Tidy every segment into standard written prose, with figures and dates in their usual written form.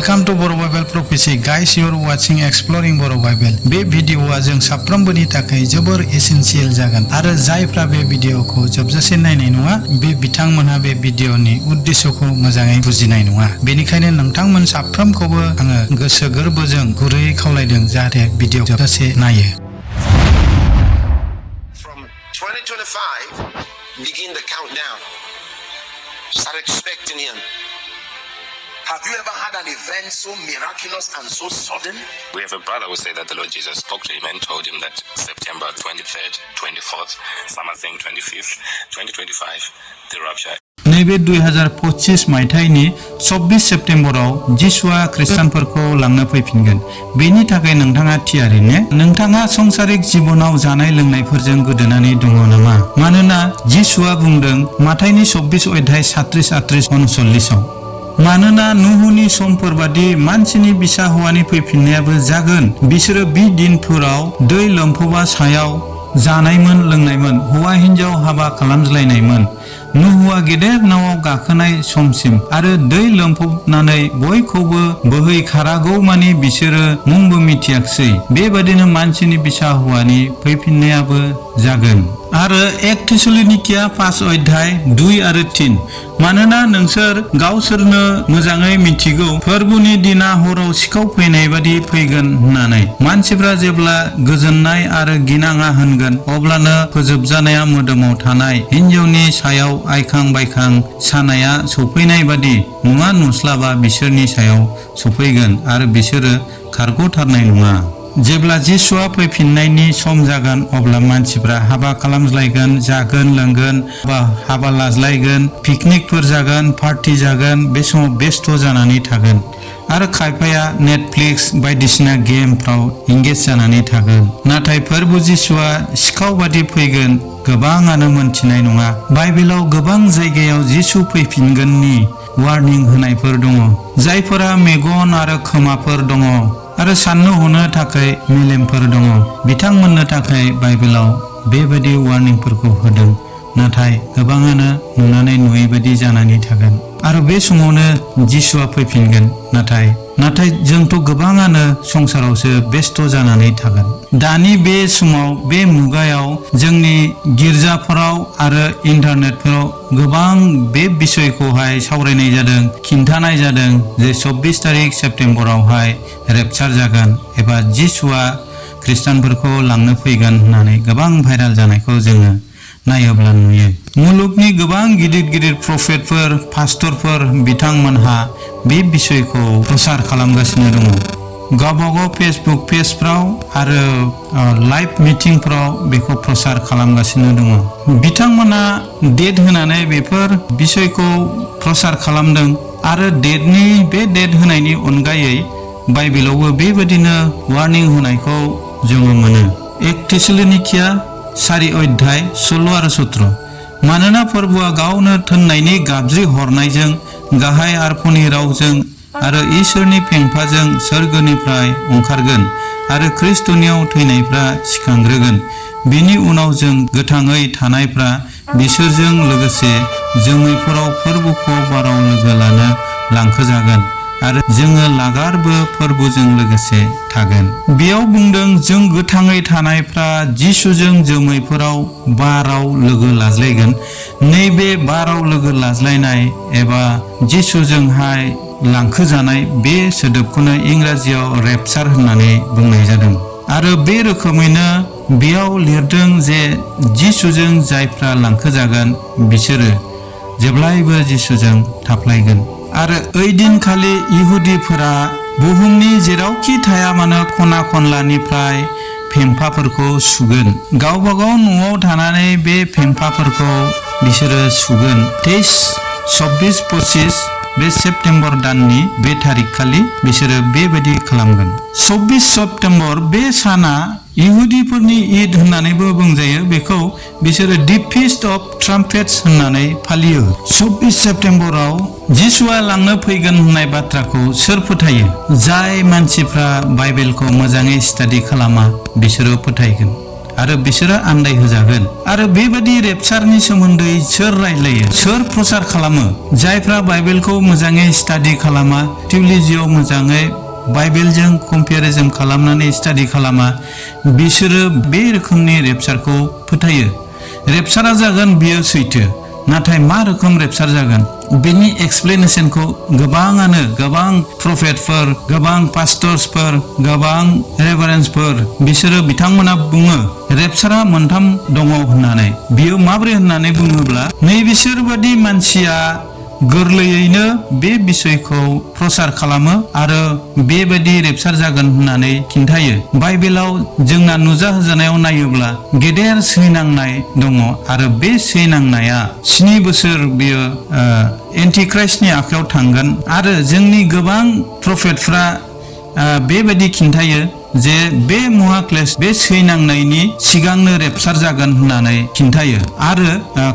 Welcome to Bodo Bible Prophecy. Guys, you are watching Exploring Bodo Bible. बे भिडिअआ जों साफ्रोमबोनि थाखाय जोबोर एसेन्शियेल जागोन आरो जायफ्रा बे भिडिअखौ जोबजासे नायनाय नङा बे बिथांमोनहा बे भिडिअनि उद्देश्यखौ मोजाङै बुजिनाय नङा। बेनिखायनो नोंथांमोन साफ्रोमखौबो आङो गोसो गोरबोजों गुरैयै खावलायदों जाहाथे भिडिअ जोबजासे नायो। From 2025, begin the countdown. Start expecting Him. Have you ever had an event so miraculous and so sudden? We have a brother who said that the Lord Jesus spoke to him and told him that September 23rd, 24th, some are saying 25th, 2025, the rapture. नैबे 2025 मायथाइनि 24 सेप्तेम्बराव जिसुआ ख्रिस्टानफोरखौ लांनो फैफिनगोन। बेनि थाखाय नोंथाङा थियारि ने? नोंथाङा संसारिक जिबनाव जानाय लोंनायफोरजों गोदोनानै दङ नामा? मानोना जिसुआ बुंदों माथाइनि 24 अध्याय 37-39 मानोना नुहुनि समफोर बादि मानसिनि बिसा हौवानि फैफिननायाबो जागोन। बिसोरो बि दिनफोराव दै लोमफौवा सायाव जानायमोन लोंनायमोन, हौवा हिन्जाव हाबा खालामज्लायनायमोन। नुहुआ गेदेर नावाव गाखोनाय समसिम आरो दै लोमफबनानै बयखौबो बोहैखारागौ मानि बिसोरो मुंबो मिथियाखिसै। बेबादिनो मानसिनि बिसा हौवानि फैफिननायाबो जागोन। आरो 1 थेसलनिकिया 5 अध्याय 2 आरो 3 मानोना नोंसोर गावसोरनो मोजाङै मिथिगौ फोरबुनि दिना हराव सिखाव फैनाय बादि फैगोन होननानै। मानसिफ्रा जेब्ला गोजोननाय आरो गिनाङा होनगोन अब्लानो फोजोबजानाया मोदोमाव थानाय हिन्जावनि सायाव आइखां बायखां सानाया सफैनाय बादि नुवा नुस्लाबा बिसोरनि सायाव सफैगोन आरो बिसोरो खारग'थारनाय नङा। जेब्ला जिसुआ फैफिननायनि सम जागोन अब्ला मानसिफ्रा हाबा खालामज्लायगोन, जागोन लोंगोन, हाबा लाज्लायगोन, पिकनिकफोर जागोन, पार्टी जागोन। बे समाव बेस्थ' जानानै थागोन आरो खायफाया नेटफ्लिक्स बायदिसिना गेमफ्राव इंगेज जानानै थागोन। नाथाय फोरबु जिसुआ सिखाव बादि फैगोन गोबाङानो मोनथिनाय नङा। बाइबेलाव गोबां जायगायाव जिसु फैफिनगोननि वार्निं होनायफोर दङ। जायफोरा मेगन आरो खोमाफोर दङ आरो साननो हनो थाखाय मेलेमफोर दङ बिथांमोननो थाखाय बाइबेलाव बेबायदि वार्निंफोरखौ होदों। नाथाय गोबाङानो नुनानै नुयै बायदि जानानै थागोन आरो बे समावनो जिसुआ फैफिनगोन। नाथाय जोंथ' गोबाङानो संसारावसो बेस्थ' जानानै थागोन। दानि बे समाव बे मुगायाव जोंनि गिर्जाफोराव आरो इन्टारनेटफोराव गोबां बे बिसयखौहाय सावरायनाय जादों, खिन्थानाय जादों जे 24 तारिख सेप्तेम्बरावहाय रेपचार जागोन एबा जिसुआ ख्रिस्टानफोरखौ लांनो फैगोन होननानै गोबां भाइराल जानायखौ जोङो नायोब्ला नुयो। मुलुगनि गोबां गिदिर गिदिर प्रफेटफोर, पास्टरफोर बिथांमोनहा बे बिसयखौ प्रसार खालामगासिनो दङ। गावबागाव फेसबुक पेजफ्राव आरो लाइभ मिटिंफ्राव बेखौ प्रसार खालामगासिनो दङ। बिथांमोना डेट होनानै बेफोर बिसयखौ प्रसार खालामदों आरो बे डेट होनायनि अनगायै बाइबेलावबो बेबायदिनो वार्निं होनायखौ जोङो मोनो। 1 थेसलनिकिया 4 अध्याय 16 आरो 17 मानोना फोरबुआ गावनो थोननायनि गाबज्रि हरनायजों गाहाय आरफनि रावजों आरो इसोरनि फेंफाजों सोरगोनिफ्राय ओंखारगोन आरो ख्रिस्टनियाव थैनायफ्रा सिखांग्रोगोन। बिनि उनाव जों गोथाङै थानायफ्रा बिसोरजों लोगोसे जोमैफोराव फोरबुखौ बाराव लोगो लानो लांखोजागोन आरो जोङो लागारबो फोरबुजों लोगोसे थागोन। बेयाव बुंदों जों गोथाङै थानायफ्रा जिसुजों जोमैफोराव बाराव लोगो लाज्लायगोन। नैबे बाराव लोगो लाज्लायनाय एबा जिसुजोंहाय लांखोजानाय बे सोदोबखौनो इंराजियाव रेपचार होननानै बुंनाय जादों। आरो बे रोखोमैनो बेयाव लिरदों जे जिसुजों जायफ्रा लांखोजागोन बिसोरो जेब्लायबो जिसुजों थाफ्लायगोन। आरो ओइदिनखालि इहुदिफोरा बुहुमनि जेरावखि थाया मानो खना खनलानिफ्राय फेंफाफोरखौ सुगोन। गावबागाव न'आव थानानै बे फेंफाफोरखौ बिसोरो सुगोन। 23, 24, 25 बे सेप्तेम्बर दाननि बे तारिख खालि बिसोरो बेबायदि खालामगोन। 24 सेप्तेम्बर बे साना इहुदिफोरनि ईद होननानैबो बुंजायो। बेखौ बिसोरो दि फिस्ट अफ ट्राम्पेट्स होननानै फालियो। 24 सेप्तेम्बराव जिसुआ लांनो फैगोन होननाय बाथ्राखौ सोर फोथायो? जाय मानसिफ्रा बाइबेलखौ मोजाङै स्टाडि खालामा बिसोरो फोथायगोन आरो बिसोरो आन्दाय होजागोन। आरो बेबादि रेपचारनि सोमोन्दै सोर रायलायो, सोर प्रचार खालामो? जायफ्रा बाइबेलखौ मोजाङै स्टाडि खालामा, थिउलजियाव मोजाङै बाइबेलजों कम्पेरिजन खालामनानै स्टाडि खालामा, बिसोरो बे रोखोमनि रेपचारखौ फोथायो। रेपचारा जागोन बियो सैथो, नाथाय मा रोखोम रेपचार जागोन बेनि एक्सप्लेनेशनखौ गोबां प्रफेटफोर, गोबां पास्टर्सफोर, गोबां रेभारेन्सफोर बिसोरो बिथांमोना बुङो रेपचारा मोनथाम दङ होननानै। बियो माब्रै होननानै बुङोब्ला नैबिसोर बादि मानसिया गोरलैयैनो बे बिसयखौ प्रचार खालामो आरो बेबायदि रेपचार जागोन होननानै खिन्थायो। बाइबेलाव जोंना नुजाहोजानायाव नायोब्ला गेदेर सैनांनाय दङ आरो बे सैनांनाया 7 बोसोर बियो एन्टिक्राइस्टनि आखायाव थांगोन। आरो जोंनि गोबां प्रफेटफ्रा बेबायदि खिन्थायो जे बे महाक्लेश, बे सैनांनायनि सिगांनो रेपचार जागोन होननानै खिन्थायो। आरो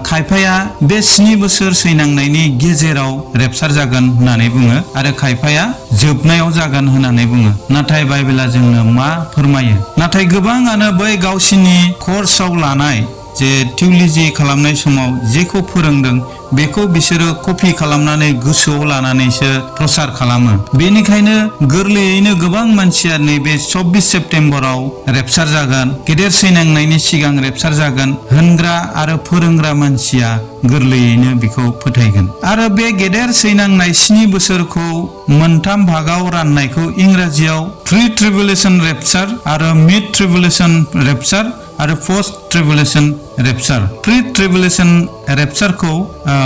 खायफाया बे 7 बोसोर सैनांनायनि गेजेराव रेपचार जागोन होननानै बुङो आरो खायफाया जोबनायाव जागोन होननानै बुङो। नाथाय बाइबेला जोंनो मा फोरमायो? नाथाय गोबाङानो बै गावसिनि कर्सआव लानाय जे थिउलजि खालामनाय समाव जेखौ फोरोंदों बेखौ बिसोरो कपि खालामनानै गोसोआव लानानैसो प्रचार खालामो। बेनिखायनो गोरलैयैनो गोबां मानसिया नैबे 24 सेप्तेम्बराव रेपचार जागोन, गेदेर सैनांनायनि सिगां रेपचार जागोन होनग्रा आरो फोरोंग्रा मानसिया गोरलैयैनो बेखौ फोथायगोन। आरो बे गेदेर सैनांनाय 7 बोसोरखौ मोनथाम भागाव राननायखौ इंराजियाव प्रि ट्रिबुलेशन रेपचार आरो मिड ट्रिबुलेशन रेपचार आरो पोस्ट ट्रिबुलेशन रेपचार। प्रि ट्रिबुलेशन रेपचारखौ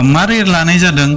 मारै लानाय जादों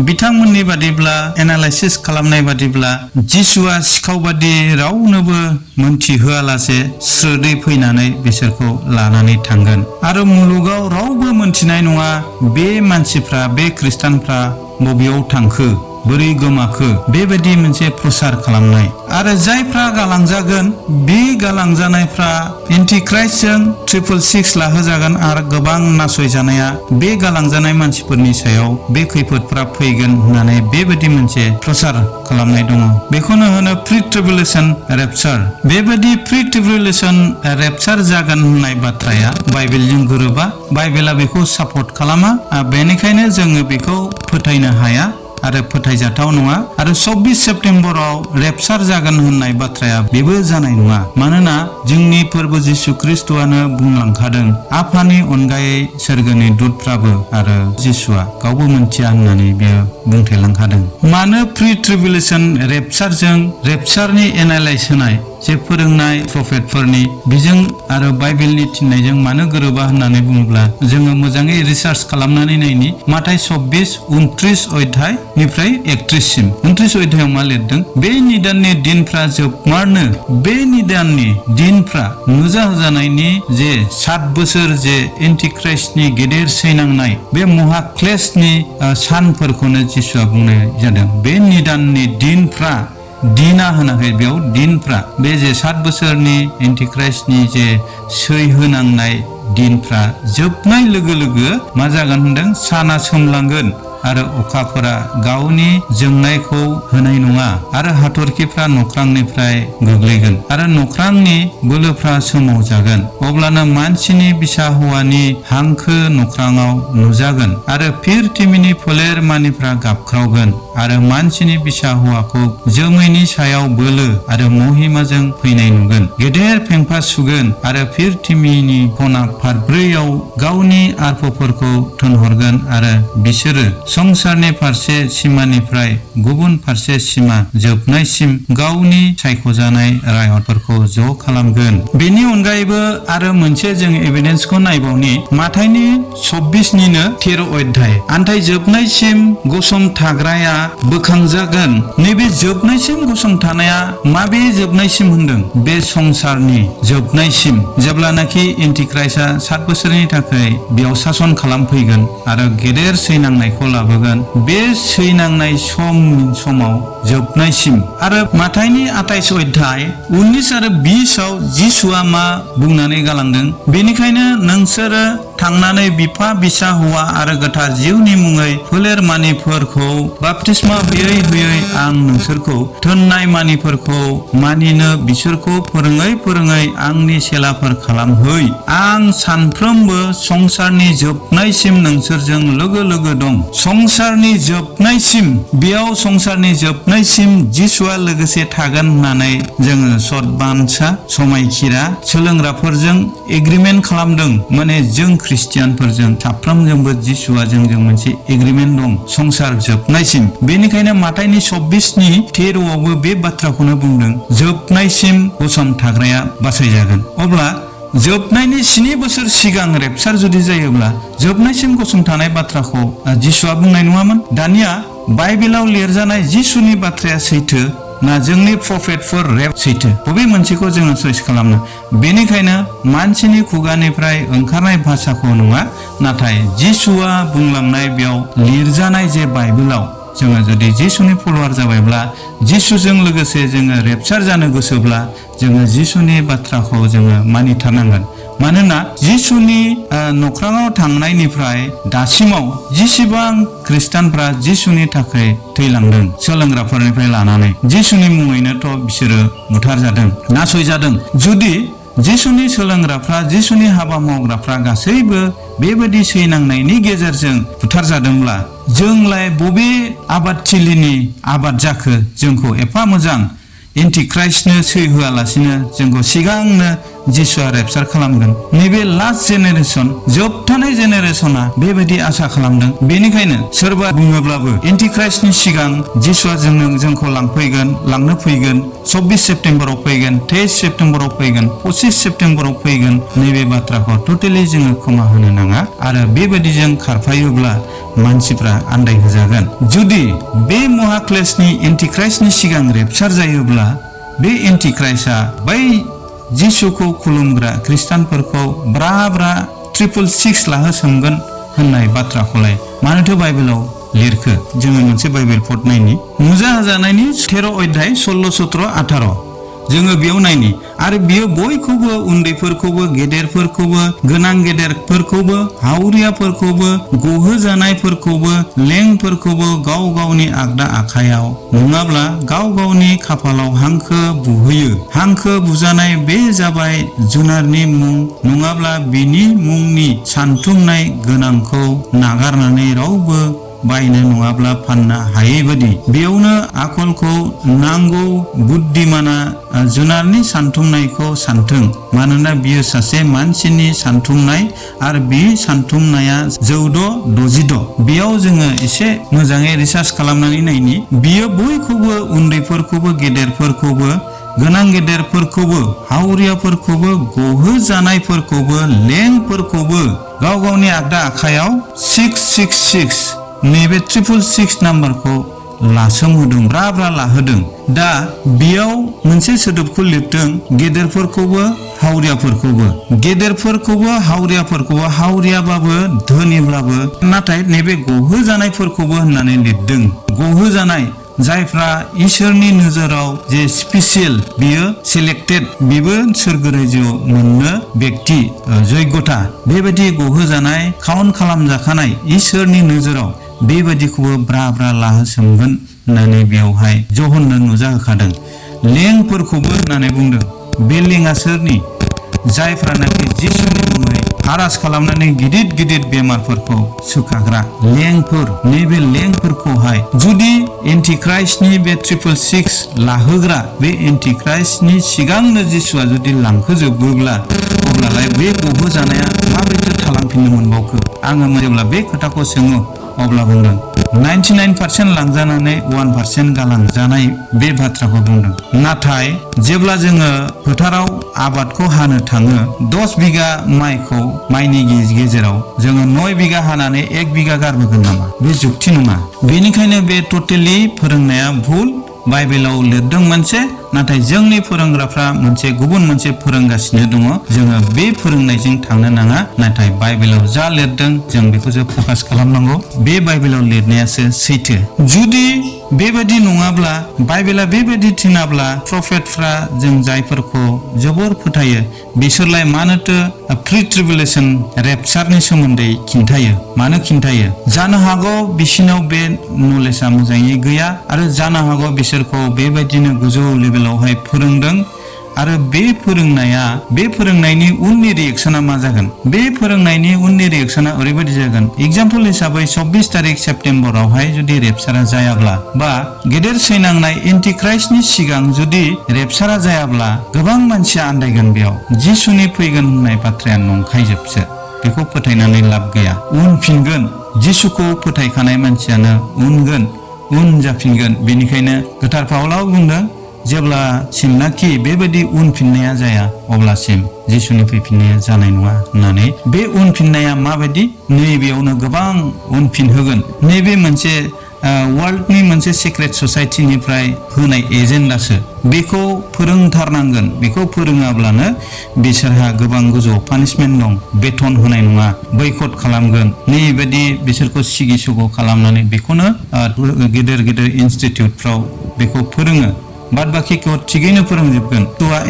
बिथांमोननि बादिब्ला, एनालाइसिस खालामनाय बादिब्ला, जिसुआ सिखाव बादि रावनोबो मोनथिहोआलासे स्रोदै फैनानै बिसोरखौ लानानै थांगोन आरो मुलुगाव रावबो मोनथिनाय नङा बे मानसिफ्रा, बे खृष्टानफ्रा बबेयाव थांखो, बोरै गोमाखो, बेबायदि मोनसे प्रचार खालामनाय। आरो जायफ्रा गालांजागोन बे गालांजानायफ्रा एन्टिक्राइस्टजों 666 लाहोजागोन आरो गोबां नासयजानाया बे गालांजानाय मानसिफोरनि सायाव बे खैफोदफ्रा फैगोन होननानै बेबायदि मोनसे प्रचार खालामनाय दङ। बेखौनो होनो प्रि ट्रिबुलेशन रेपचार। बेबायदि प्रि ट्रिबुलेशन रेपचार जागोन होननाय बाथ्राया बाइबेलजों गोरोबा, बाइबेला बेखौ सापर्ट खालामा। बेनिखायनो जोङो बेखौ फोथायनो हाया आरो फोथायजाथाव नङा। आरो 24 सेप्तेम्बराव रेपचार जागोन होननाय बाथ्राया बेबो जानाय नङा। मानोना जोंनि फोरबो जिसु ख्रिस्टआनो बुंलांखादों, आफानि अनगायै सोरगोनि दूतफ्राबो आरो जिसुआ गावबो मोनथिया होननानै बियो बुंथेलांखादों। मानो प्रि ट्रिबुलेशन रेपचारजों रेपचारनि एनालाइज होनाय जे फोरोंनाय प्रफेटफोरनि बिजों आरो बाइबेलनि थिननायजों मानो गोरोबा होननानै बुङोब्ला जोङो मोजाङै रिसार्च खालामनानै नायनि। माथाय 24, 29 अध्यायनिफ्राय 31 सिम 29 अध्यायाव मा लिरदों? बे निदाननि दिनफ्रा जोबमारनो, बे निदाननि दिनफ्रा नुजाहोजानायनि जे 7 बोसोर जे एन्टिक्राइस्टनि गेदेर सैनांनाय बे महाक्लेशनि सानफोरखौनो जिसुआ बुंनाय जादों। बे निदाननि दिनफ्रा, दिना होनाखै बेयाव, दिनफ्रा, बे जे 7 बोसोरनि एन्टिक्राइस्टनि जे सैहोनांनाय दिनफ्रा जोबनाय लोगो लोगो मा जागोन होनदों? साना सोमलांगोन आरो अखाफोरा गावनि जोंनायखौ होनाय नङा आरो हाथरखिफ्रा नख्रांनिफ्राय गोग्लैगोन आरो नख्रांनि बोलोफ्रा सोमावजागोन। अब्लानो मानसिनि बिसा हौवानि हांखो नख्राङाव नुजागोन आरो फिरथिमिनि फोलेर मानिफ्रा गाबख्रावगोन आरो मानसिनि बिसा हौवाखौ जोमैनि सायाव बोलो आरो महिमाजों फैनाय नुगोन। गेदेर फेंफा सुगोन आरो फिरथिमिनि खना फारब्रैयाव गावनि आर्फफोरखौ थोनहरगोन आरो बिसोरो संसारनि फारसे सिमानिफ्राय गुबुन फारसे सिमा जोबनायसिम गावनि सायख'जानाय रायतफोरखौ ज' खालामगोन। बेनि अनगायैबो आरो मोनसे जों एभिडेन्सखौ नायबावनि। माथाइनि 24निनो 13 अध्याय। आन्थाइ जोबनायसिम गसंथाग्राया बोखांजागोन। नैबे जोबनायसिम गसंथानाया माबे जोबनायसिम होनदों? बे संसारनि जोबनायसिम, जेब्लानाखि एन्टिक्राइस्टआ 7 बोसोरनि थाखाय बेयाव सासन खालामफैगोन आरो गेदेर सैनांनायखौ लाबोगोन। बे सैनांनाय समाव जोबनायसिम। आरो माथाइनि 28 अध्याय 19 आरो 20 आव जिसुआ मा बुंनानै गालांदों? बेनिखायनो नोंसोरो थांनानै बिफा बिसा हौवा आरो गोथार जिउनि मुङै फोलेर मानिफोरखौ बाप्तिस्मा होयै आं नोंसोरखौ थोननाय मानिफोरखौ मानिनो बिसोरखौ फोरोङै आंनि सेलाफोर खालामहै। आं सानफ्रोमबो संसारनि जोबनायसिम नोंसोरजों लोगो दं। संसारनि जोबनायसिम, बेयाव संसारनि जोबनायसिम जिसुआ लोगोसे थागोन होननानै जोङो सतबान्सा समायखिरा सोलोंग्राफोरजों एग्रिमेन्ट खालामदों। माने जों ख्रिस्टियानफोरजों साफ्रोमजोंबो जिसुआ जोंजों मोनसे एग्रिमेन्ट दं संसार जोबनायसिम। बेनिखायनो माथाइनि 26:13आवबो बे बाथ्राखौनो बुंदों, जोबनायसिम गसं थाग्राया बासायजागोन। अब्ला जोबनायनि 7 बोसोर सिगां रेपचार जुदि जायोब्ला जोबनायसिम गसंथानाय बाथ्राखौ जिसुआ बुंनाय नङामोन। दानिया बाइबेलाव लिरजानाय जिसुनि बाथ्राया सैथो ना जोंनि प्रफेटफोर सैथो? बबे मोनसेखौ जोङो चइस खालामनो? बेनिखायनो मानसिनि खुगानिफ्राय ओंखारनाय भाषाखौ नङा, नाथाय जिसुआ बुंलांनाय बेयाव लिरजानाय जे बाइबेलाव जोङो जुदि जिसुनि फलोवार जाबायब्ला, जिसुजों लोगोसे जोङो रेपचार जानो गोसोब्ला जोङो जिसुनि बाथ्राखौ जोङो मानिथारनांगोन। मानोना जिसुनि नख्राङाव थांनायनिफ्राय दासिमाव जिसिबां ख्रिस्टानफ्रा जिसुनि थाखाय थैलांदों, सोलोंग्राफोरनिफ्राय लानानै जिसुनि मुङैनोथ' बिसोरो बुथारजादों, नासयजादों। जुदि जिसुनि सोलोंग्राफ्रा, जिसुनि हाबा मावग्राफ्रा गासैबो बेबायदि सैनांनायनि गेजेरजों बुथारजादोंब्ला जोंलाय बबे आबादथिलिनि आबाद जाखो? जोंखौ एफा मोजां एन्टिक्राइस्टनो सै होआलासिनो जोंखौ सिगांनो जिसुआ रेपचार खालामगोन। नैबे लास्ट जेनेरेसन, जोबथानाय जेनेरेसना बेबायदि आसा खालामदों। बेनिखायनो सोरबा बुङोब्लाबो एन्टिक्राइस्टनि सिगां जिसुआ जोंखौ लांनो फैगोन, 24 सेप्तेम्बराव फैगोन, 23 सेप्तेम्बराव फैगोन, 25 सेप्तेम्बराव फैगोन, नैबे बाथ्राखौ टटेलि जोङो खोमा होनो नाङा। आरो बेबायदि जों खारफायोब्ला मानसिफ्रा आन्दायहोजागोन। जुदि बे महाक्लेशनि एन्टिक्राइस्टनि सिगां रेपचार जायोब्ला बे एन्टिक्राइस्टआ बै जिसुखौ खुलुमग्रा ख्रिस्टानफोरखौ ब्रा 666 लाहोसोमगोन होननाय बाथ्राखौलाय मानोथो बाइबेलाव लिरखो? जोङो मोनसे बाइबेल पद नायनि, नुजा होजानायनि 13 अध्याय 16, 17, 18 जोङो बेयाव नायनि। आरो बियो बयखौबो, उन्दैफोरखौबो, गेदेरफोरखौबो, गोनां गेदेरफोरखौबो, हावरियाफोरखौबो, गहोजानायफोरखौबो, लेंफोरखौबो गाव गावनि आगदा आखायाव नङाब्ला गाव गावनि खाफालाव हांखो बुहोयो। हांखो बुजानाय बे जाबाय जुनारनि मुं नङाब्ला बिनि मुंनि सानथुमनाय गोनांखौ नागारनानै रावबो बायनो नङाब्ला फाननो हायै बादि। बेयावनो आखलखौ नांगौ बुद्धिमाना जुनारनि सानथुमनायखौ सानथों, मानोना बियो सासे मानसिनि सानथुमनाय आरो बे सानथुमनाया 1466। बेयाव जोङो एसे मोजाङै रिसार्च खालामनानै नायनि। बियो बयखौबो, उन्दैफोरखौबो, गेदेरफोरखौबो, गोनां गेदेरफोरखौबो, हावरियाफोरखौबो, गहोजानायफोरखौबो, लेंफोरखौबो गाव गावनि आगदा आखायाव 666 नैबे 666 नाम्बारखौ लासोमहोदों, ब्रा लाहोदों। दा बेयाव मोनसे सोदोबखौ लिरदों, गेदेरफोरखौबो हावरियाफोरखौबो, गेदेरफोरखौबो हावरियाफोरखौबो, हावरियाबाबो धोनिब्लाबो, नाथाय नैबे गहोजानायफोरखौबो होननानै लिरदों। गहोजानाय जायफ्रा इसोरनि नोजोराव जे स्पेसियेल, बियो सिलेक्टेड, बेबो सोरगो रायजोआव मोननो व्यक्ति जयगथा, बेबायदि गहोजानाय, काउन्ट खालामजाखानाय इसोरनि नोजोराव बेबायदिखौबो ब्रा लाहोसोमगोन होननानै बेयावहाय जहननो नुजाहोखादों। लेंफोरखौबो होननानै बुंदों। बे लेङा सोरनि? जायफ्रानाखि जिसुनि मुङै आर'ज खालामनानै गिदिर बेमारफोरखौ सोखाग्रा लेंफोर। नैबे लेंफोरखौहाय जुदि एन्टिक्राइस्टनि बे 666 लाहोग्रा बे एन्टिक्राइस्टनि सिगांनो जिसुआ जुदि लांखोजोबोब्ला अब्लालाय बे गहोजानाया माबोरैथो थालांफिननो मोनबावखो? आङो जेब्ला बे खोथाखौ सोङो अब्ला बुंदों 99% लांजानानै 1% गालांजानाय बे बाथ्राखौ बुंदों। नाथाय जेब्ला जोङो फोथाराव आबादखौ हानो थाङो, 10 बिगा माइनि गेजेराव जोङो 9 बिगा हानानै 1 बिगा गारबोगोन नामा? बे जुक्ति नङा। बेनिखायनो बे टटेलि फोरोंनाया भुल। बाइबेलाव लिरदों मोनसे, नाथाय जोंनि फोरोंग्राफ्रा गुबुन मोनसे फोरोंगासिनो दङ। जोङो बे फोरोंनायजों थांनो नाङा, नाथाय बाइबेलाव जा लिरदों जों बेखौसो फकास खालामनांगौ। बे बाइबेलाव लिरनायासो सैथो। जुदि बेबायदि नङाब्ला, बाइबेला बेबायदि थिनाब्ला, प्रफेटफ्रा जों जायफोरखौ जोबोर फोथायो बिसोरलाय मानोथो प्रि ट्रिबुलेशन रेपचारनि सोमोन्दै खिन्थायो? मानो खिन्थायो? जानो हागौ बिसिनाव बे नलेजआ मोजाङै गैया, आरो जानो हागौ बिसोरखौ बेबायदिनो गोजौ लेभेलावहाय फोरोंदों, आरो बे फोरोंनायनि उननि रिएक्सना मा जागोन? बे फोरोंनायनि उननि रिएक्सना ओरैबायदि जागोन। एग्जाम्पल हिसाबै 24 तारिख सेप्तेम्बरावहाय जुदि रेपचारा जायाब्ला, बा गेदेर सैनांनाय एन्टिक्राइस्टनि सिगां जुदि रेपचारा जायाब्ला, गोबां मानसिया आन्दायगोन। बेयाव जिसुनि फैगोन होननाय बाथ्राया नंखायजोबसो। बेखौ फोथायनानै लाब गैया। उनफिनगोन। जिसुखौ फोथायखानाय मानसियानो उन जाफिनगोन। बेनिखायनो गोथार पाउलाव बुंदों, जेब्लासिमनाखि बेबायदि उनफिननाया जाया अब्लासिम जिसुनि फैफिननाया जानाय नङा होननानै। बे उनफिननाया माबायदि? नैबेयावनो गोबां उनफिनहोगोन। नैबे मोनसे वर्ल्डनि मोनसे सिक्रेट ससाइटिनिफ्राय होनाय एजेन्डासो। बेखौ फोरोंथारनांगोन। बेखौ फोरोङाब्लानो बिसोरहा गोबां गोजौ पानिशमेन्ट दं। बेथन होनाय नङा, बैकट खालामगोन। नैबायदि बिसोरखौ सिगि सुग' खालामनानै बेखौनो गेदेर इनस्टिट्युटफ्राव बेखौ फोरोङो। बाद बाखिखौ थिगैनो फोरोंजोबगोन।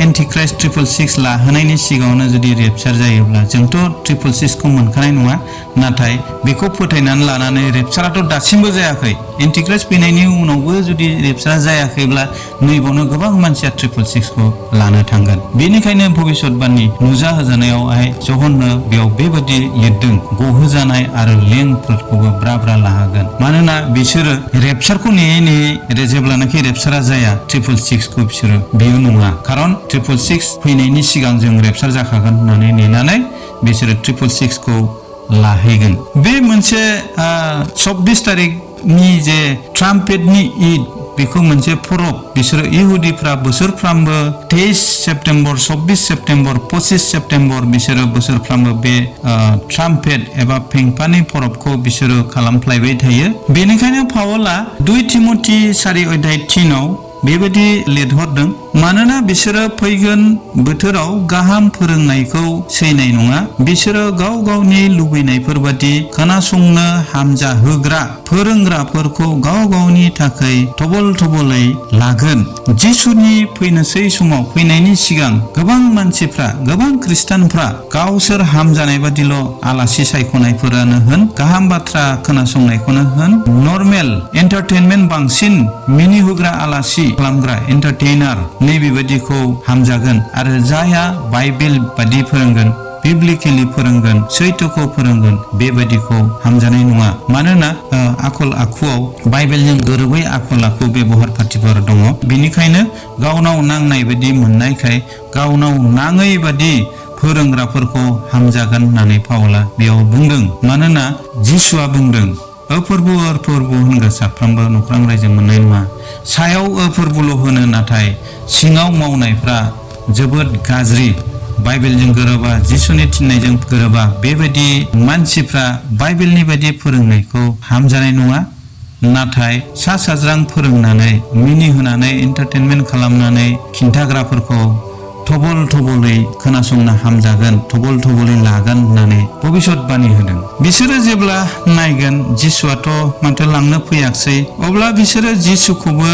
एन्टिक्राइस्ट 666 लाहोनायनि सिगाङावनो जुदि रेपचार जायोब्ला, जोंथ' 666खौ मोनखानाय नङा। नाथाय बेखौ फोथायनानै लानानै रेपचाराथ' दासिमबो जायाखै। एन्टिक्राइस्ट फैनायनि उनावबो जुदि रेपचारा जायाखैब्ला, नैबावनो गोबां मानसिया 666खौ लानो थांगोन। बेनिखायनो भबिष्यतबाणी नुजा होजानायावहाय जहन्नो बेयाव बेबायदि लिरदों, गहोजानाय आरो लेंफोरखौबो ब्रा लाहोगोन। मानोना बिसोरो रेपचारखौ नेयै जेब्लानाखि रेपचारा जाया 666खौ बिसोरो बेयो नङा। खारन 666 फैनायनि सिगां जों रेपचार जाखागोन होननानै नेनानै बिसोरो 666खौ लाहैगोन। बे मोनसे 24 तारिखनि जे ट्राम्पेटनि ईद, बेखौ मोनसे फरब। बिसोरो इहुदिफ्रा बोसोरफ्रामबो 23 सेप्तेम्बर, 24 सेप्तेम्बर, 25 सेप्तेम्बर बिसोरो बोसोरफ्रामबो बे ट्राम्पेट एबा फेंफानि फरबखौ बिसोरो खालामफ्लायबाय थायो। बेनिखायनो पाउला 2 तिमथि 4:3 बेबायदि लिरहरदों। मानोना बिसोरो फैगोन बोथोराव गाहाम फोरोंनायखौ सैनाय नङा। बिसोरो गाव गावनि लुबैनायफोर बादि खोनासंनो हामजा होग्रा फोरोंग्राफोरखौ गाव गावनि थाखाय थबलै लागोन। जिसुनि फैनोसै समाव, फैनायनि सिगां गोबां मानसिफ्रा, गोबां खृष्टानफ्रा गावसोर हामजानाय बादिल' आलासि सायख'नायफोरानो होन, गाहाम बाथ्रा खोनासंनायखौनो होन, नर्मेल एन्टारटेनमेन्ट, बांसिन मिनिहोग्रा आलासि खालामग्रा एन्टारटेइनार, नैबेबायदिखौ हामजागोन। आरो जायहा बाइबेल बादि फोरोंगोन, बिब्लिकेलि फोरोंगोन, सैथोखौ फोरोंगोन, बेबायदिखौ हामजानाय नङा। मानोना आखल आखुआव बाइबेलजों गोरोबै आखल आखु बेबहार पातिफोर दङ। बेनिखायनो गावनाव नांनाय बायदि मोननायखाय गावनाव नाङै बादि फोरोंग्राफोरखौ हामजागोन होननानै पाउला बेयाव बुंदों। मानोना जिसुआ बुंदों, अफोरबु होनग्रा साफ्रोमबो नख्रां रायजो मोननाय नङा। सायाव अफोरबुल' होनो, नाथाय सिङाव मावनायफ्रा जोबोद गाज्रि। बाइबेलजों गोरोबा, जिसुनि थिननायजों गोरोबा, बेबायदि मानसिफ्रा बाइबेलनि बायदि फोरोंनायखौ हामजानाय नङा। नाथाय सा साज्रां फोरोंनानै, मिनिहोनानै, एन्टारटेनमेन्ट खालामनानै खिन्थाग्राफोरखौ थबलै खोनासंनो हामजागोन, थबलै लागोन होननानै भबिष्यतबाणी होदों। बिसोरो जेब्ला नायगोन जिसुआथ' माथो लांनो फैयाखसै, अब्ला बिसोरो जिसुखौबो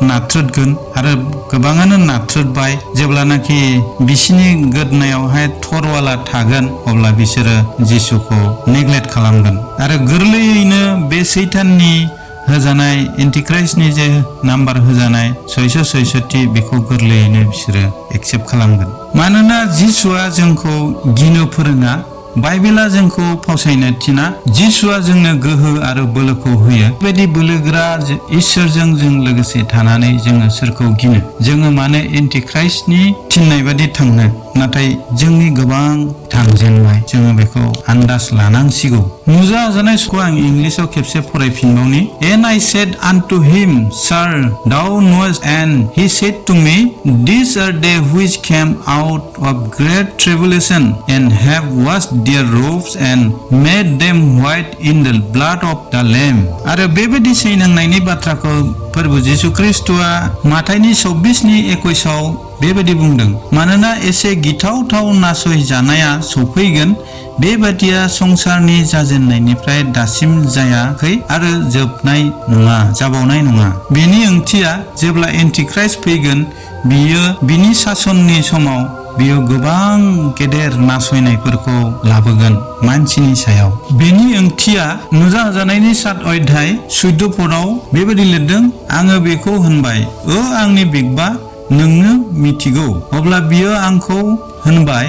नाथ्रोदगोन। आरो गोबाङानो नाथ्रोदबाय। जेब्लानाखि बिसिनि गोदनायावहाय थरवाला थागोन, अब्ला बिसोरो जिसुखौ नेग्लेक्ट खालामगोन। आरो गोरलैयैनो बे सैताननि होजानाय, एन्टिक्राइस्टनि जे नाम्बार होजानाय 666, बेखौ गोरलैयैनो बिसोरो एक्सेप्ट खालामगोन। मानोना जिसुआ जोंखौ गिनो फोरोङा, बाइबेला जोंखौ फावसायनो थिना। जिसुआ जोंनो गोहो आरो बोलोखौ होयो। बेबायदि बोलोगोरा इसोरजों जों लोगोसे थानानै जोङो सोरखौ गिनो? जोङो मानो एन्टिक्राइस्टनि थिननाय बादि थांनो? नाथाय जोंनि गोबां थांजेनबाय जोङो बेखौ आन्दाज लानांसिगौ। नुजाजानाय सखौ आं इंलिसाव खेबसे फरायफिनबावनि। And I said unto him, Sir, thou knowest, and he said to me, These are they which came out of great tribulation, and have washed their robes and made them white in the blood of the Lamb. आरो बेबायदि सैनांनायनि बाथ्राखौ प्रभु जिसु ख्रिस्टआ माथाइनि 26:21 बेबायदि बुंदों। मानोना एसे गिथावथाव नासय जानाया सफैगोन, बेबादिया संसारनि जाजेननायनिफ्राय दासिम जायाखै आरो जोबनाय नङा, जाबावनाय नङा। बेनि ओंथिया जेब्ला एन्टिख्राइस्ट फैगोन, बियो बिनि सासननि समाव बियो गोबां गेदेर नासयनायफोरखौ लाबोगोन मानसिनि सायाव। बेनि ओंथिया नुजाजानायनि 7 अध्याय 14 पदआव बेबायदि लिरदों, आङो बेखौ होनबाय, आंनि बिगबा, नोंनो मिथिगौ। अब्ला बियो आंखौ होनबाय,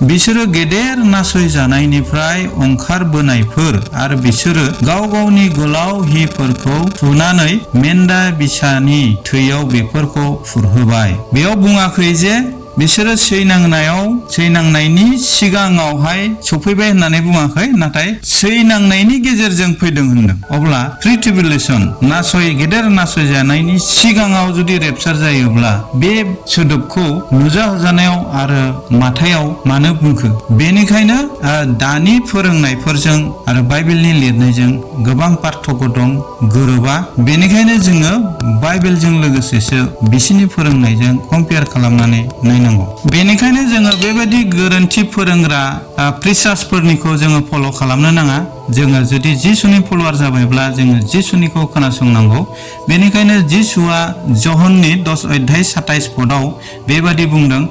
बिसोरो गेदेर नासय जानायनिफ्राय ओंखारबोनायफोर, आरो बिसोरो गाव गावनि गोलाव हिफोरखौ फुनानै मेन्दा बिसानि थैयाव बेफोरखौ फुरहोबाय। बेयाव बुङाखै जे बिसोरो सैनांनायनि सिगाङावहाय सफैबाय होननानै बुङाखै, नाथाय सैनांनायनि गेजेरजों फैदों होनदों। अब्ला ट्रिबुलेशन, गेदेर नासय जानायनि सिगाङाव जुदि रेपचार जायोब्ला बे सोदोबखौ नुजाहोजानायाव आरो माथायाव मानो बुंखो? बेनिखायनो दानि फोरोंनायफोरजों आरो बाइबेलनि लिरनायजों गोबां पार्थक्य दं, गोरोबा। बेनिखायनो जोङो बाइबेलजों लोगोसेसो बिसिनि फोरोंनायजों कम्पेयार खालामनानै नायनांगौ। बेनिखायनो जोङो बेबायदि गोरोन्थि फोरोंग्रा प्रिसार्सफोरनिखौ जोङो फल' खालामनो नाङा। जोङो जुदि जिसुनि फलोवार जाबायब्ला जोङो जिसुनिखौ खोनासंनांगौ। बेनिखायनो जिसुआ जहननि 10:27 पदआव बेबादि बुंदों,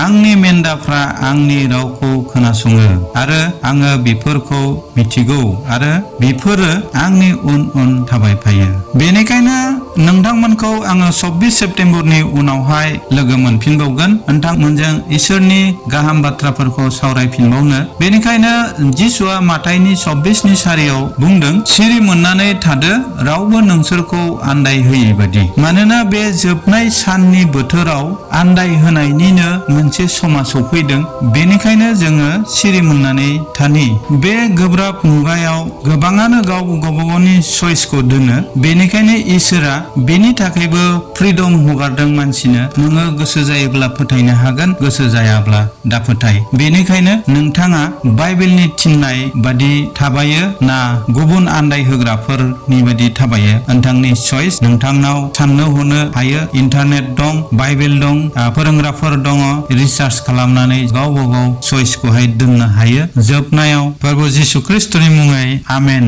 आंनि मेन्दाफ्रा आंनि रावखौ खोनासङो आरो आङो बेफोरखौ मिथिगौ आरो बेफोरो आंनि उन उन थाबायफायो। बेनिखायनो नोंथांमोनखौ आङो 26 सेप्तेम्बरनि उनावहाय लोगो मोनफिनबावगोन, नोंथांमोनजों इसोरनि गाहाम बाथ्राफोरखौ सावरायफिनबावनो। बेनिखायनो जिसुआ माथाइनि 26नि सारियाव बुंदों, सिरि मोननानै थादो, रावबो नोंसोरखौ आन्दायहोयै बादि। मानोना बे जोबनाय साननि बोथोराव आन्दाय होनायनिनो मोनसे समा सफैदों। बेनिखायनो जोङो सिरि मोननानै थानि। बे गोब्राब मुगायाव गोबाङानो गावबागावनि चइसखौ दोनो। बेनिखायनो इसोरा बेनि थाखायबो फ्रिडम हगारदों मानसिनो। नोङो गोसो जायोब्ला फोथायनो हागोन, गोसो जायाब्ला दा फोथाय। बेनिखायनो नोंथाङा बाइबेलनि थिननाय बादि थाबायो ना गुबुन आन्दाय होग्राफोरनि बादि थाबायो, नोंथांनि चइस। नोंथांनाव साननो हनो हायो, इन्टारनेट दं, बाइबेल दं, फोरोंग्राफोर दङ, रिसार्च खालामनानै गावबा गाव चइसखौहाय दोननो हायो। जोबनायाव प्रभु जिसु ख्रिस्टनि मुङै आमेन।